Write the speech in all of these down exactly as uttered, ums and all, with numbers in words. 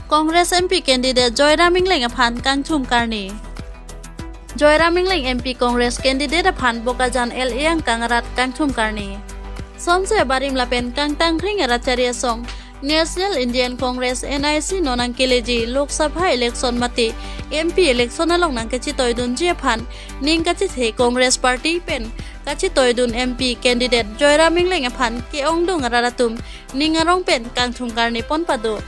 Congress M P candidate Joyram Engleng aphan kangthum karni. Joyram Engleng M P Congress candidate aphan Bokajan L A angkang arat kangthum karni. Somse abarim lapen kangtangkring arat chari asong National Indian Congress N I C non nangkeleji Lok Sabha election mate M P election along nangkachitoidunji aphan ning kachethe Congress Party pen kachitoidun M P candidate Joyram Engleng aphan ke-ongdung arat atum ning arong pen kangthum karni pon pado.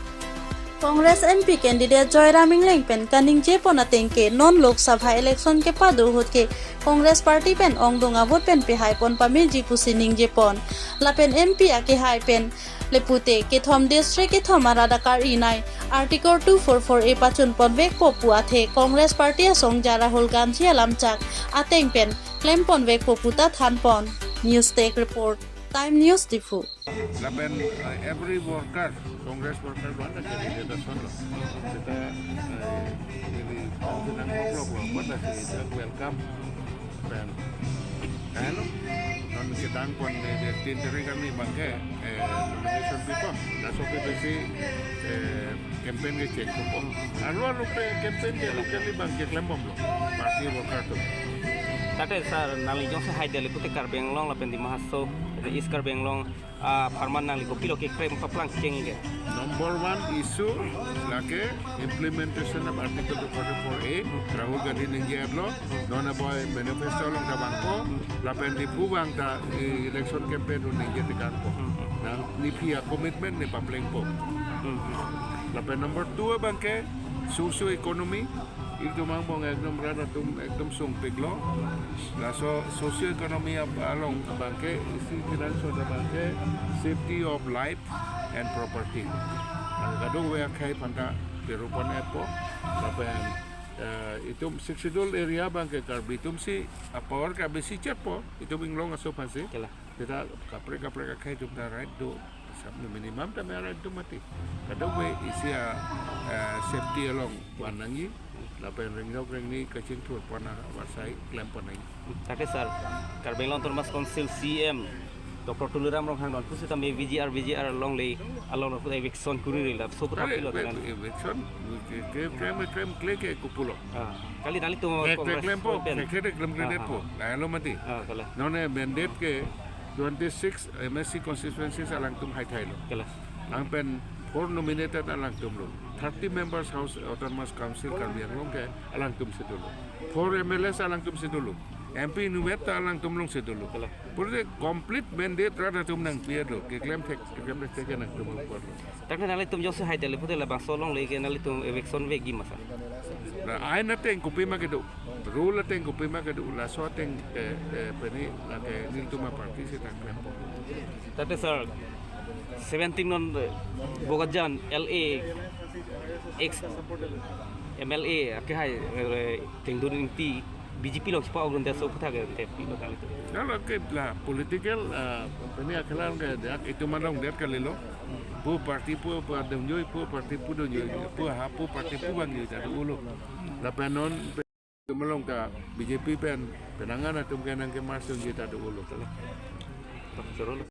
Congress M P candidate Joyram Engleng pen kaningje pon ateng ke non Lok Sabha election kepado ahut ke Congress Party pen ongdung avote pen pehai pon pameji pusi ningje pon. Lapen M P akehai pen le pute kethom district kethom arat akar-i nei Article two four four A pachun ponvekpo pu athe Congress Party asongja Rahul Gandhi alamchak ateng pen klem ponvekpo puta than pon. News Desk Report, Time News Diphu. Lapen, uh, every worker, Congress worker wan na candidate ason lo. Seta, uh, ini ang senang vlog lo, buat nasi welcome. Pen, kaya lo, non kedang pon ni dia tin teri kami bangke, eh, nomination paper, laso P P C, eh, campaign ke check ko. Alo alo ke campaign ke locally bangke klem bomlo, party worker atum. Tate sir, nangli jongsi hai Delhi pute Karbi Anglong lapen Dima Hasao, East Karbi Anglong, ah, apharman nangli kopilo keklem paplang cheng ke. Number one issue lake implementation of Article two forty-four A, Rahul Gandhi ningje lo, non aboy manifesto along ta vangpo, lapen Diphu vang ta, eh, election campaign un ningje tekangpo. Hmm. Na, ne aphi a-commitment ne paplengpo. Hmm. Lapen number two abangke socio economy, itum angbong ekdom rat atum ekdom sungpiklo. Laso socio economy ap-, along abangke isi financial abangke safety of life and property. Kadokave akhei aphanta peru pon-etpo. Lapen, eh, itum Sixth Schedule area abangke Karbi atum si a-power ke besi chetpo, itum inglong aso aphansi. Kela. Seta kaprek kaprek akhei atum ta right do, sab minimum ta me right do mati. Kadokave isi a, eh, safety along van nangji, lapen ringjok ringni kachingthur pon avarsai klem pon nangji. Tate sir, Karbi Anglong Autonomous Council C E M Doctor Tuliram Ronghang non pusitame V G R, V G R along le, along le eviction kuri rila, so pura Are, pilo we-, tenan. Eviction, ke, ke, klem, klem, kle ke kopulo. Ah, kali nangtum Ke, ke Congress klempo, pen. Ke, ke klem Ah, klempo. ah. Lalu mati. Ah, kala. None mandate ke twenty-six M A C constituencies alangtum haithailo. Kala. Ang pen four nominated alangtum lo. Thirty members House Autonomous Council Karbi Anglong ke alangtum si dolo. Four M L As alangtum si dolo. M P inutvet ta alangtum along si dolo. Kala. Pura complete mandate rat atum nangpi-etlo. Keklem thek, keklem thek ke nangtum apor lo. Tate nanglitum jongsi hai Delhi pute labangso along le ke nanglitum eviction vekji ma sir? Na, ain ateng kopima kedo, rule ateng kopima kedo, laso ateng, eh, eh, peni lake nelitum aparty si ta klempo. Tate sir, seventeen non, eh, Bokajan L A, ex M L A, akehai, eh, Tengdun Ingti, B J P along si pa-ongdung det, so aphuthak ke te pi lo kali tu. Kalau ke la political, ah, peni akhelan ke dia itum along det kalilo. Pu party pu, pu adung joi, pu party pu dung joi, pu ha pu party pu vang joi ta do-olo. Lapen non itum along ta B J P pen penang an atum ke nangkemarch joi ta do-olo. Choro lo.